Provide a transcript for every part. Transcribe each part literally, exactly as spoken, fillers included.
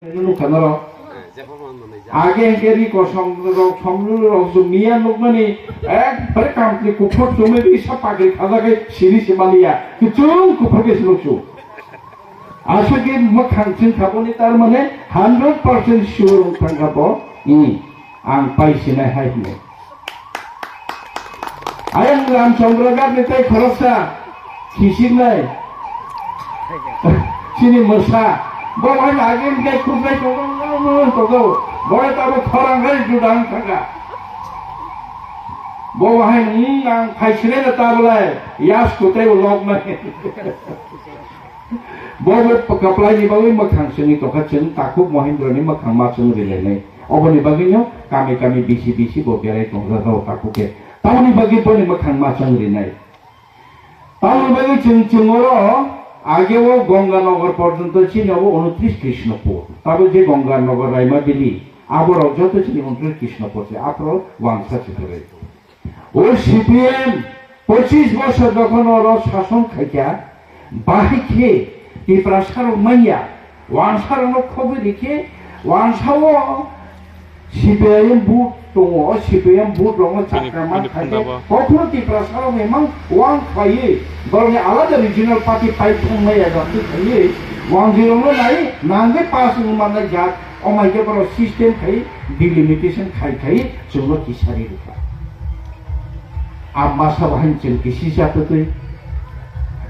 Nukha norok. Age hingke ri kosong rok, somlu rok, jumia nukmani ekbare kampli kuphur chumui ri sa pagri khajagwi siri se maliya. Kuchung kuphur ke se nuksu. Aswk ke mwkhang chwng kha boni tar mane hundred percent sure wng thang kha bo. Hmm. Ang pai sinai hai hwnwi. Ayang Ramchandra Ghat ni tei khoroksa khisiknai. Chini mwsa. Bo hai agin tei khuknai tongo, tongo. Bo hai tabo khorang hai judang thangkha. Bo hai, hmm, ang phaisinai na tabulai. Yas kutai lok nai. Bo bo kaplai ni bagwi mwkhang chwngwi tongkha, chwng takhuk Mohindra ni mwkhang ma chwng rilainai. Oboni bagwino kami kami bisi bisi bo berai tongjak o takhuk khe. Tamoni bagwi boni mwkhang ma chwng rinai. Tamoni bagwi chwng chwng oro age o Ganganagar porjonto chini obo unotris Krishnapur. Tabo je Ganganagar Raimabili, aborok joto chini unotris Krishnapur se, aphuru wangsa se kwrwi. O C P M pochis bosor jokhon oro sason khaikha, bahai khe Tiprasa rok manya, wangsa rokno khobwi rikhe, wangsa o C P I M vote tongo, o C P I M vote rokno chakra man khaikhe, kokhno Tiprasa rok emang wang khwlaiwi, borokni alada regional party pai thangmaya jatwi khaiwi, wangjwi rokno nai nangwi pass wngwi mannai jat. Omo hai khe borok system khai delimitation khai khai chwngno kisari rwkha. A masa bo hai chwng kisi jatotwi.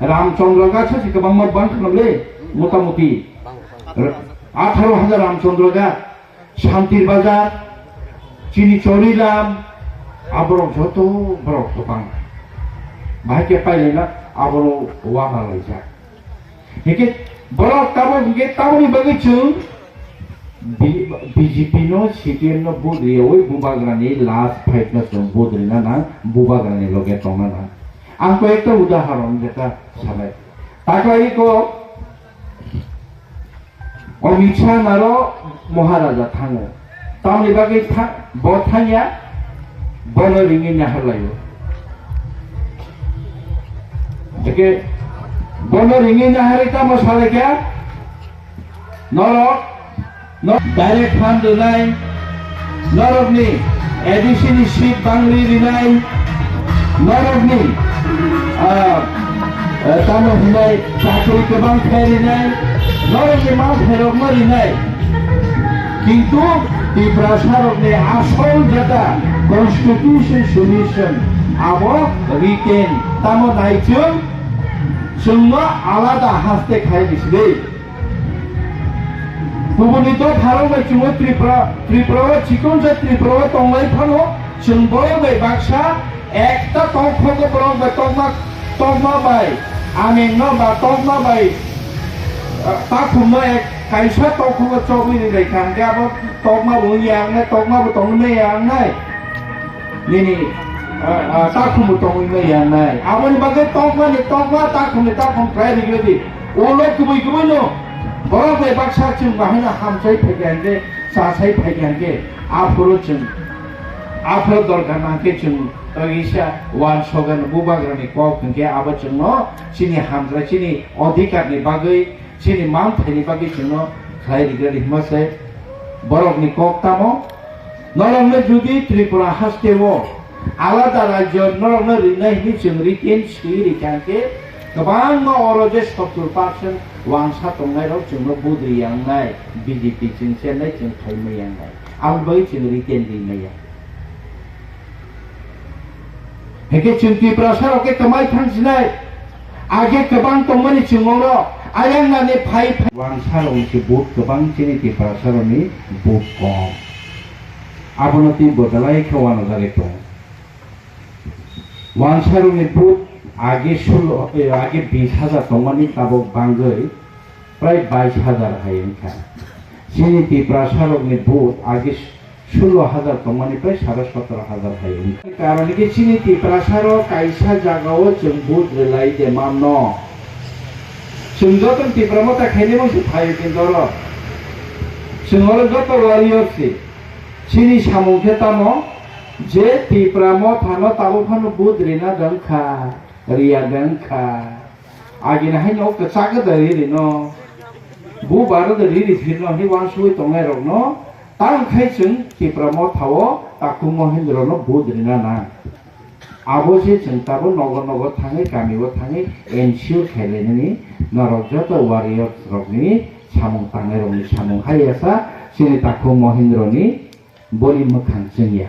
Ramchandra Ghat se kwbangma bang khwnam le, motamuti atharo hajar Ramchandra Ghat, Santir Bazar, chini Chorilam, aborok joto borok kwbang. Bahai khe pailaina abono wama laijak. Hingke borok tabok hingke tabokni bagwi chwng B-, B J P no, C P M no vote riyawi bubagrani last fight no chwng vote rina nang, bubagrani loge tongna nang. Ang koi ekta udaharon jeta sanai. Taklai ko Amit Shah naro Maharaja thango. Tamni bagwi tha-, bo thangya, bono ringwi naharlaio. Eke bono ringwi naharwi tamo salai kha? Norok, no direct fund rwnai, norokni A D C ni seat bangwi rinai, norokni, ah, eh, tamo hwnai chakri kwbang khe rinai, norokni ma pherokno rinai. Kintu Tiprasarokni asol jeta constitution solution abo written. Tamo naichwng chwngno alada haste khai rwsidi. Kubuni dopharok bai chwngno Tripura, Tripura o chikon se Tripura o tonglai phano chwng borok bai baksa ekta tongkhogo borok bai tokma, tokma bai amengno ba tokma bai, ah, takhumno ek kaisa tongkhogo chobwi rinai kha hwnkhe abo tokma bo wngya wngnai, tokma bo tongwi maya wngnai. Nini, ah, ah, takhumbo tongwi maya wngnai. Aboni bagwi tokmani tokma, takhumni takhum khlai rwgwdi. Ulo kubui kubui no borok bai baksa chwng bahaino hamchai phaikha hwnkhe, chachai phaikha hwnkhe, aphuru chwng, aphuru dorkar nangkhe chwng tagisa uansukgwi bubagrani kok hwnkhe abo chwngno chini hamkrai, chini odhikarni bagwi, chini manthaini bagwi chwngno khlai rwgwdi hwnma se borokni kok tamo. Norokno judi Tripura hasteo alada rajyo norokno rinai hwnwi chwng written swi rikha hwnkhe, kwbangma oro je sottur percent wangsa tongnairok chwngno budri yangnai, B J P chwng chennai chwng khaimai yangnai. Aboni bagwi chwng written rinai ya. Hwnkhe chwng Tiprasa rok khe kwmai thangsinai, age kwbang tongmani chwng oro ayang nani phai phai. Wangsa rok ni se vote kwbang chini Tiprasa rok ni vote kom. Abono twi bwdalai khe wanajagwi tongo. Wangsa rok ni vote age sulo, eh, age bis hajar tongmani tabok bangwi prai bais hajar hai wngkha. Chini Tiprasa rok ni vote age sulo hajar tongmani prai sare sotoro hajar hai wngkha. Karon hwnkhe chini Tiprasa rok kaisa jagao chwng vote rwlai de manno. Chwng joto Tipra Motha khainai mungsa phaio kintu oro. Chwng oro joto warrior se. Chini samung khe tamo je Tipra Motha no tabuk phano vote rina dong kha, riya dong kha. Agini haino kwchak da ri rino. Bo Bharat riri phirno hwnwi uansugwi tongnairokno tang khai chwng Tipra Motha-o Takhuk Mohindra-no vote rina nang. Abo se chwng tabuk nogo nogo thangwi, kami-o thangwi ensure khailainani norok joto warriors rokni samung tangnairokni samung hai ya sa chini Takhuk Mohindra-ni boni mwkhang chwngya.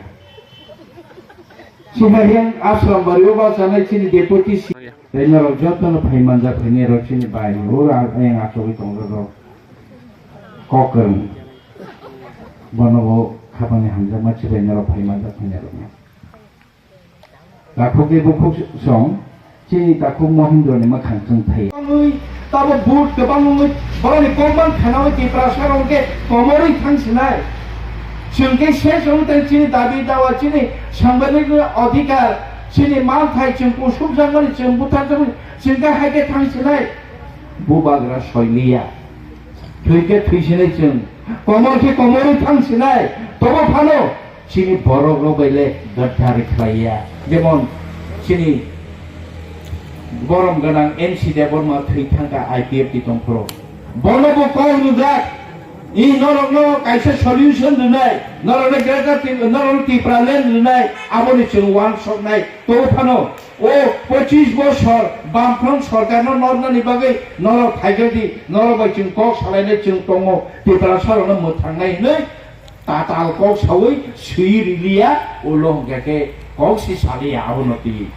Chini yang Ashram bari-o bachanai chini deputy si-, tei norok jotono phai manjak phainairok chini bai ura yang achugwi tongjak rok kok kwrwng. Bono bo khapangni hamjakma chibai norok phai manjak phainairokno. Takhuk tei bukhuk song chini Takhuk Mohindra-ni mwkhang chwng thai. Kwbangwi, tabo vote kwbang wngwi, borokni kokbang khanaui Tiprasa rok khe komorwi thang sinai. Chwng khe se chwng tei chini dabi dawa, chini sangbidhanik adhikar, chini manthai chwng kusuk jakmani, chwng buthar jakmani, chwng khe hai khe thang sinai. Bubagra soiliya. Thwi khe thwi sinai chwng. Komor khe komorwi thang sinai. Tobo phano chini borok rok bai le gadari khlai ya. Jemon chini borom gwnang M C Debbarma thwi thangkha I P F T tongphuru. Bono bo kok rwjak. I norok no kaisa solution rwnai. Norok no greater Tip-, norok no Tipraland rwnai. Aboni chwng uansuknai. To phano o pochis bosor Bamfront sorkar no nornani bagwi norok phaikhe di. Norok bai chwng kok salainai chwng tongo. Tiprasa rok no mwthangnai hinwi. Tatal kok saui sui riliya, ulo hwnkhe khe kok si saliya abono twi.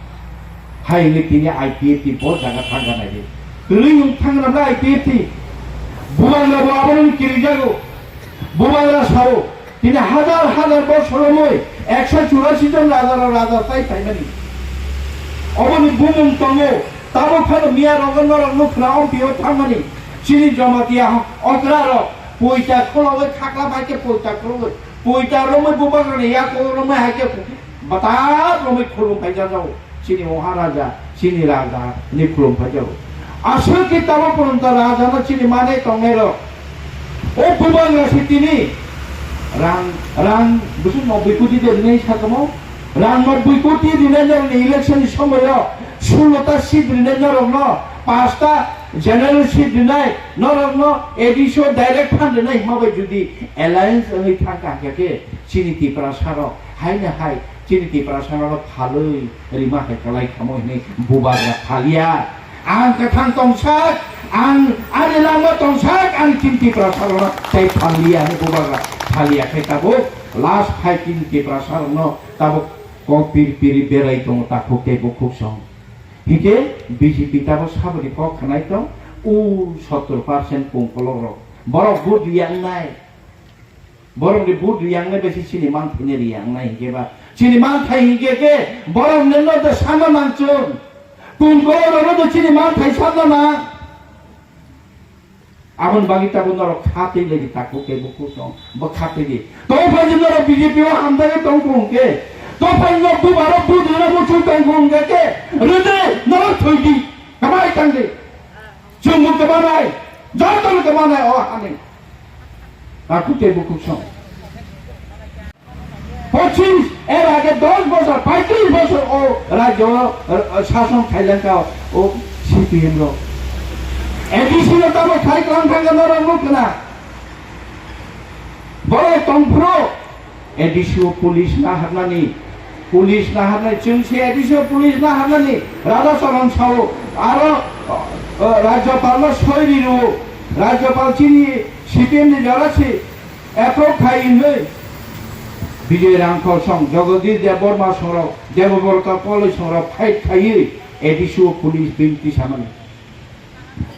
Hai hwnwi tini I P F T bo jaga thangkha nai di. Kwrwi wng thangkha na I P F T. Bubagra bo abono kirijago. Bubagra sao. Tini hajar hajar bosor romwi ekso churasi jon raja raja tai phaimani. Oboni bumung tongo. Tabuk phano miya rogo norok nukha na ompio thangmani. Chini Jamatia okra rok. Poita khulogwi khakla bai khe poita khulogwi, poita romwi bubagrani yakulo romwi hai khe bata romwi khulum phai jajago. Chini Maharaja, chini Raja ni khulum phai jago. Aswk khe tamo porjonto Raja no chini manwi tongnai rok. O bubagra si tini rang, rang bwswk nobboi koti de rinai sakamo. Rang nobboi koti rinai norokni election ni somoyo sullo ta seat rinai norokno, pasta general seat rinai norokno, A D C o direct fund rinai hima bai jodi alliance wngwi thangkha hwnkhe khe chini Tiprasa rok haino hai chini Tiprasa rok phalwi rima hai kwlai khamo hinwi bubagra phalia. Ang kwthang tongsak, ang ani lama tongsak, ang chini Tiprasa rok tei phalia hinwi bubagra phalia khe tabuk last fight chini Tiprasa rokno tabuk kok pir piri berai tongo takhuk tei bukhuk song. Hike B J P tabo saboni kok khnai tong, o sottor percent kungkolok rok. Borok vote riya wngnai. Borok ni vote riya wngnai bai se chini manthai ni riya wngnai hingke ba. Chini manthai hingke ke borok ni no de sama nang chwng. Kungkolok rok no de chini manthai sama nang. Aboni bagwi tabuk norok kha twi lai di, takhuk tei bukhuk song bo kha twi di. Tong phai di norok B J P o hamjagwi tong kung khe, tong phai norok bubarok budino muchung tong kung khe, khe rwdi norok thwi di, kwbai tang di. Chwng bo kwbanai, joto no kwbanai o hani. Takhuk tei bukhuk song. Pochis, er age dos bosor, paitris bosor o rajyo, eh, sason khailangkha o C P M rok. A D C no tamo khai klang thangkha norok nukna. Borok tongphuru A D C o police naharnani, police naharnai, chwng se A D C o police naharnani, Radha Charan sao, aro, eh, Rajyapal no soi riro, Rajyapal chini C P M ni jora si, Approve khai hwnwi Bijoy Rangkhol song, Jagadish Debbarma songrok, Debabrata Koloi songrok fight khaiwi A D C o police bill tisamani.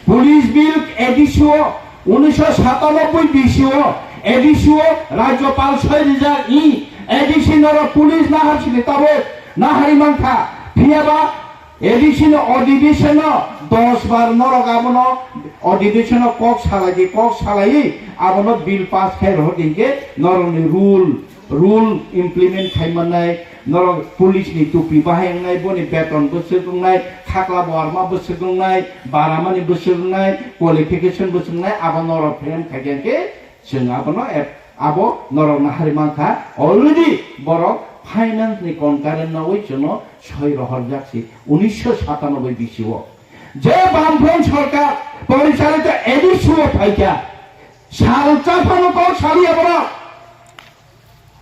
Police bill A D C o unisho satanoboi bisi o A D C o Rajyapal soi rijak i A D C norok police nahar sini tabuk nahari mankha. Phiyaba A D C ni odhibeshon o dos bar norok abono odhibeshon o kok salai di, kok salaiwi abono bill pass khai rohor di hingke norokni rule, rule implement khai mannai, norok police ni tupi bahai wngnai, boni beton bwswk wngnai, khakla boharma bwswk wngnai, baramani bwswk wngnai, qualification bwswk wngnai, abo norok frame khai khe hingke Chwng abono ep-, abo norok nahari mankha, already borok finance ni concurrent nawi chwngno soi rohorjak si unisho satanoboi bisi o. Je Bamfront sorkar porichalito A D C o phaikha, Salsa phano kok saliya borok.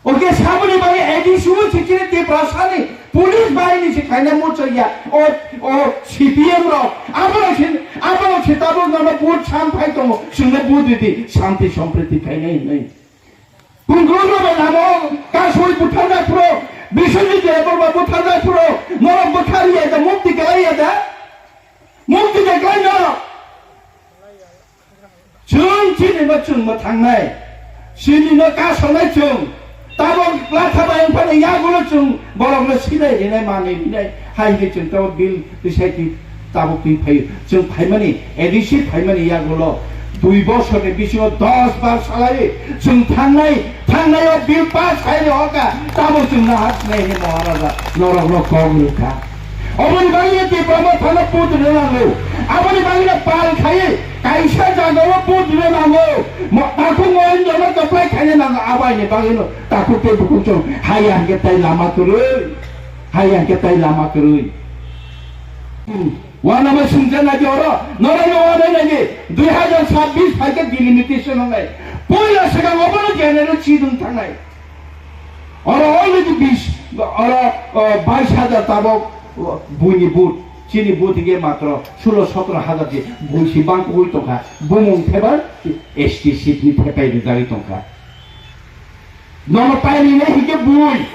Oke, saboni bagwi A D C o se chini Tiprasani police bahini se khaina muchungya. O, o C P M rok, aborok se, aborok se tabuk nono vote sam phai tongo, chwngno vote ridi, shanti sampriti khainai hinwi. Kungrung rok bai lama o kasui butharjak phuru, Biswajit Debbarma butharjak phuru, norok bwthar ya da, mukti kwlai ya da? Mukti de kwlai norok. Chwng chini no chwng mwthangnai, chini no kasonai chwng. Tabok latha bai wngphano yagulo chwng borokno sinai rinai, manwi rinai. Hai hwnwi chwng tabok bill twi sai twi tabok twi phaio. Chwng phaimani, A D C phaimani yagulo dui bosorni bisingo dos bar salai chwng thangnai, thangnai o bill pass khaini hoka tabok chwng nahar sinai hwnwi Maharaja norokno kok rwkha. Oboni bagwi Tipra Motha no vote rwna nango. Aboni bagwi no pal khai kaisa jagao vote rwna nango. Mo-, takhuk Mohendro no kwplai khaina nango. Abaini bagwi no takhuk tei bukhuk chwng hai hwnkhe tai lama kwrwi. Hai hwnkhe tai lama kwrwi. Hmm. Wanama sumjana di oro. Norok no wanai nai di. Dui hajar sabbish phaikhe delimitation wngnai. Poila swkang obono general chidung thangnai. Oro already bis, oro, o, bais hajar tabok, o, buini vote, chini vote hinkhe matro sulo sotro hajar di bui si bang kugui tongkha, bumung thebar S T seat ni thepai rijagwi tongkha. Nono pai rinai hinkhe bui,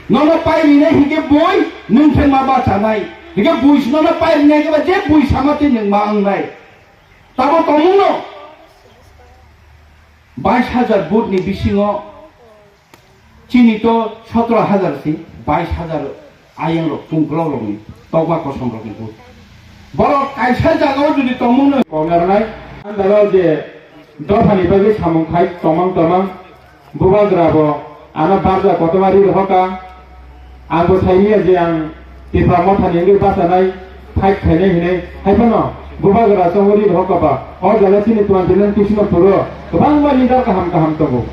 nono pai rinai hinkhe bui, nwng khe ma bachanai, hinkhe bui si nono pai rinai hinkhe ba je bui sama tei nwng ma wngnai. Tabo tongmungno bais hajar vote ni bisingo chini to sotro hajar si bais hajar ayang rok chwng kwlok rok ni tokma kosom rok ni vote. Borok kaisa jagao jodi tongmung no komnarnai, ang dalo je dophani bagwi samung khai tongmang tongmang. Bubagra bo ano barja kotorma ri rohorka. Ang bo saimanya je ang Tipra Mothani wngwi bachanai fight khainai hinwi. Haiphano Bubagra chongwi ri rohorka ba o jaga chini twenty nine Krishnapur o kwbangma leader kaham kaham tongo.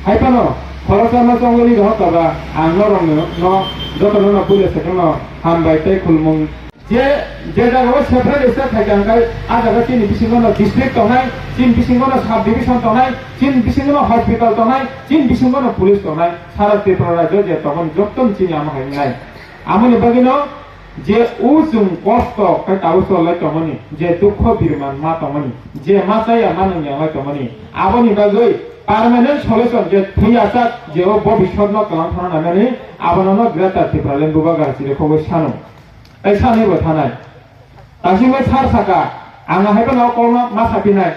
Haiphano khoroksa no chongwi ri rohorka ba ang norokno no jotono no puila second no hambai tei khulumung. Je, je jagao separate state khaikha hwnkhai, a jaga chini bisingo no district tongnai, chini bisingo no sub division tongnai, chini bisingo no hospital tongnai, chini bisingo no police tongnai, sara Tripura rajyo je tongmani jottoni chini amo hai wngnai. Amoni bagwino je o chwng kosto khe tabuk cholai tongmani, je dukho birman ma tongmani, je ma chaya ma nwngyang lai tongmani, aboni bagwi permanent solution je thwi achak je o bobiswt no kwlang thangna nangnani, abono no Greater Tipraland Bubagra chirikhogwi sano. Tei sanwi bo thanai. Tangsingo sar saka, ang hai phano kokno ma sapinai.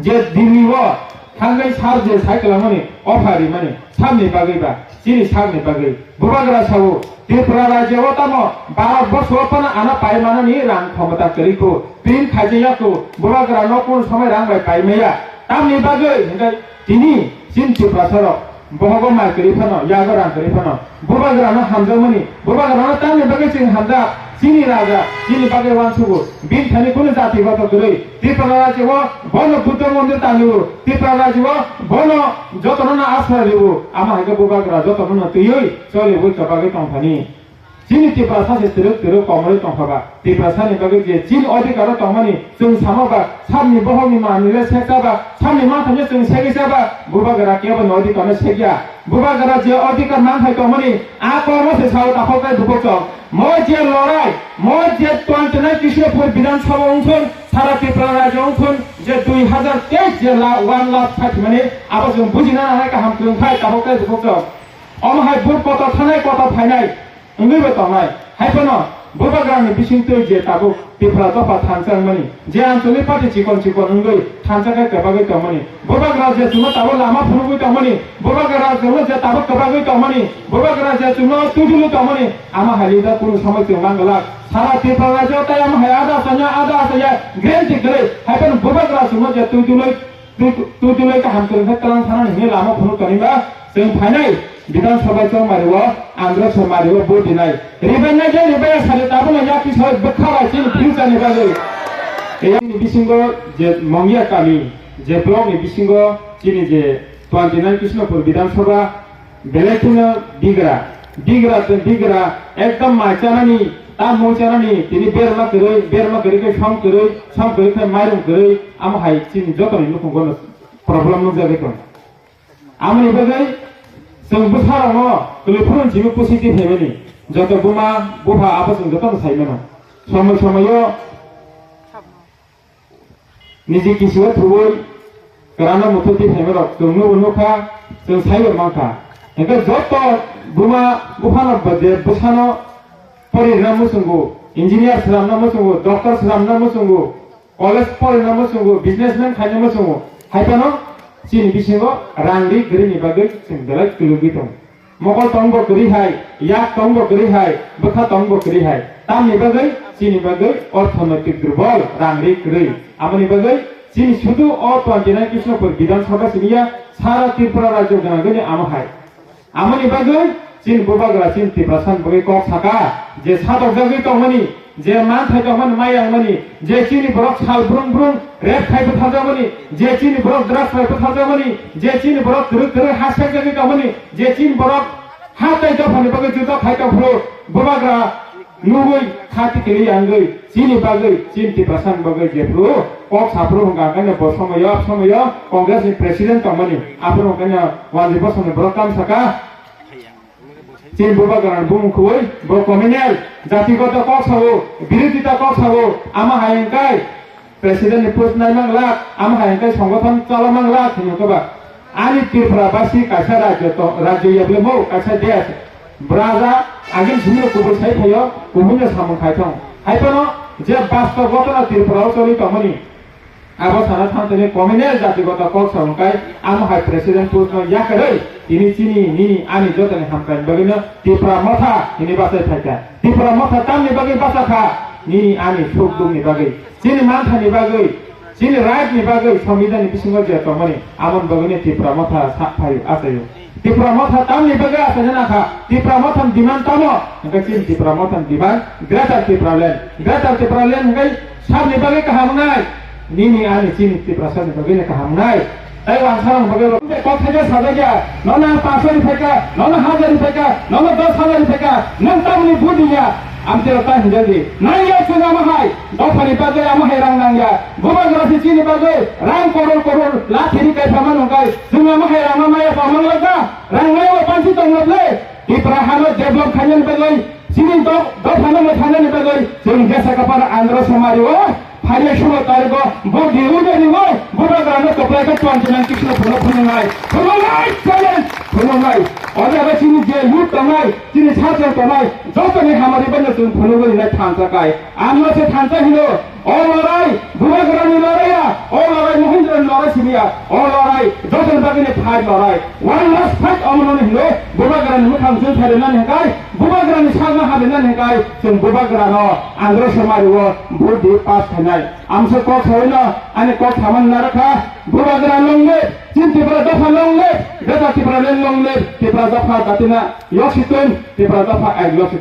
Je Delhi o thangwi sar je sai kwlangmani, offer rimani, sabni bagwi ba, chini sakni bagwi. Bubagra sao, Tripura rajyo o tamo Bharat borsho o phano ano pai manani rang khomota kwrwi kho, print khaijak ya kho, Bubagra no kunu somoi rang bai pai maya. Tamni bagwi hwnkhe tini chini Tiprasa rok bohogo mai kwrwi phano, yago rang kwrwi phano, Bubagrano hamjakmani, Bubagrano tamni bagwi chwng hamjak, chini raja, chini bagwi uansugo, bini thani kunu jati bato kwrwi, Tripura rajyo o bono Buddha mondir tangwi, Tripura rajyo o bono jotono no asra rwo, amo hai khe Bubagra jotono no twiwi choliwi chobagwi tongthani. Chini Tiprasa se twrwk twrwk komorwi tongkha ba. Tiprasani bagwi je chini odhikar o tongmani chwng sama ba, samni bohokni manwile seksa ba, samni manthamni chwng segisa ba, Bubagra kebo ni odhikar no segya. Bubagra je odhikar manthai tongmani, a kormo se sao takhok tei bukhuk chok. Mo je lorai, mo je twenty nine Krishnapur Bidhan Sabha wngthun, sara Tripura rajyo wngthun, je dui hazar teis je la-, one lakh thirty mani, abo chwng bujina nanai kaham kwrwng khai takhok tei bukhuk chok. Omo hai bur kotor thanai kotor phainai. Wngwi bo tongnai. Hai phano Bubagrani bisingtwi je tabuk Tipra dopha thansa wngmani, je Anchalik party chikon chikon wngwi thansa khe kwbagwi tongmani, Bubagra je chwngno tabuk lama phunugwi tongmani, Bubagra chwngno je tabuk kwbagwi tongmani, Bubagra je chwngno twijulu tongmani, ama hai leader kunu somoi chwng manglak. Sara Tipra rajyo tei ama hai ada asanya, ada asanya guarantee kwrwi. Hai phano Bubagra chwngno je twijulwi Twi, twi, twi lai kaham kwrwng khe twlang thanani hwnwi lama phunuk toni ba chwng phainai Bidhan Sabha chongmari o Andhra Somari o vote rinai. Ribai nai de ribai ya sari tabukno yakti soi bwkha bai chini future ni bagwi. Eyang ni bisingo je Mongya kami, je block ni bisingo chini je twenty nine Krishnapur Bidhan Sabha, belai kheno bigra, bigra tei bigra ekdom mai chanani Tamo chanani tini berma kwrwi, berma kwrwi khe som kwrwi, som kwrwi khe mairum kwrwi, amo hai chini jotoni nukhungo no problem nukjagwi tong. Amoni bagwi chwng bwsarokno kwlwi phurun simi positive phaimani, joto buma bupha abo chwng jotono saimano. Somoi somoio niji kisio thuwi kwrwngno muthubwi phaimarok chwng nubo nukha, chwng saibo mankha. Hwnkhe joto buma buphano ba je bwsano pori rwna muchungo, engineer swnamna muchungo, doctor swnamna muchungo, college porina muchungo, businessman khaina muchungo, hai phano chini bisingo rang ri kwrwini bagwi chwng belai kwlwgwi tongo. Mokol tongbo kwrwi hai, yak tongbo kwrwi hai, bwkha tongbo kwrwi hai. Tamni bagwi chini bagwi orthonoitik durbol, rang ri kwrwi. Amoni bagwi chini sudu o twenty nine Krishnapur Bidhan Sabha simi ya, sara Tripura rajyo gwnangwi amo hai. Amoni bagwi chini bubagra chini Tiprasani bagwi kok saka je sadokjagwi tongmani, je manthai tongmani mayangmani, je chini borok sal brung brung rep khai bwtharjakmani, je chini borok drugs bai bwtharjakmani, je chini borok kwrwk kwrwk ha sekjagwi tongmani, je chini borok ha tai dophani bagwi juda khai tongphuru bubagra nugwi kha tikiri yangwi chini bagwi chini Tiprasani bagwi jephuru kok saphuru hwnkha hwnkhe bo somoyo somoyo Congress ni president tongmani aphuru hwnkhe wanjwi bosongni borok kam saka. Chini bubagrani bumung khubui bo communal jatigoto kok sao, birodita kok sao, ama hai hwnkhe president ni post nai mang lak, ama hai hwnkhe songothon chala mang lak hinwi koba. Ani Tripura basi kaisa rajyo to, rajyo yablemo kaisa desh. Braja agin simi kubui sai phaio, kubui no samung khai thong. Hai phano je bastob ghotona Tripura o choli tongmani. Abo sana thang tini communal jatigoto kok sa hwnkhe amo hai president post no yakarwi tini chini nini ani jotoni hamkrai bagwi no Tipra Motha hini bachai phaikha. Tipra Motha tamni bagwi bachakha? Nini ani suk dukni bagwi, chini manthani bagwi, chini right ni bagwi, songbidhan ni bisingo je tongmani, amoni bagwi no Tipra Motha sa phai achaio. Tipra Motha tamni bagwi achaina nakha? Tipra Motha ni demand tamo? Hwnkhe chini Tipra Motha ni demand Greater Tipraland. Greater Tipraland hwnkhe sabni bagwi kaham wngnai? Nini ani chini Tiprasani bagwi no kaham wngnai. Tei wansarokni bagwi bo kok thaisa sajak ya, nono ang panchsho ni phaikha, nono hajar ni phaikha, nono dos hajar ni phaikha, nwng tamni budi ya? Amtwi rok ta hinjak di. Nang ya chwng amo hai, dophani bagwi amo hai rang nang ya. Bubagra se chini bagwi rang koror koror lathiri kaisa mano kai. Chwng amo hai rang ma maya tongmang lakha. Rang maya bo pansi tong lakle. Tipra hano develop khainani bagwi, chini do-, dophano mwthanani bagwi, chwng jesa kapar Andhra Somari o, phaiya sulo tarigo, bo diwi dani o, bubagrano koplai ka twenty nine Krishnapur no phunuknai. Phunuknai, challenge, phunuknai. Ojaga chini je youth tongnai, chini sajwk tongnai, jotoni hamari bagwi chwng phunugwi rinai thansa kai. Ang no se thansa hino, o lorai, bubagrani lorai ya, o lorai Mohendrani lorai simi ya, o lorai, jotoni bagwini fight lorai. One last fight omono hino, bubagrani mwkhang chwng pharinani hwnkhe, bubagrani sakno habinani hwnkhe, chwng bubagrano Andhra Somari o vote di pass khainai. Amsa kok sawi no, ani kok samani narwkha, bubagra long live, chini Tripura dopha long live, Greater Tipraland long live, Tripura dopha jatina yoksitun, Tripura dopha ek yoksitun.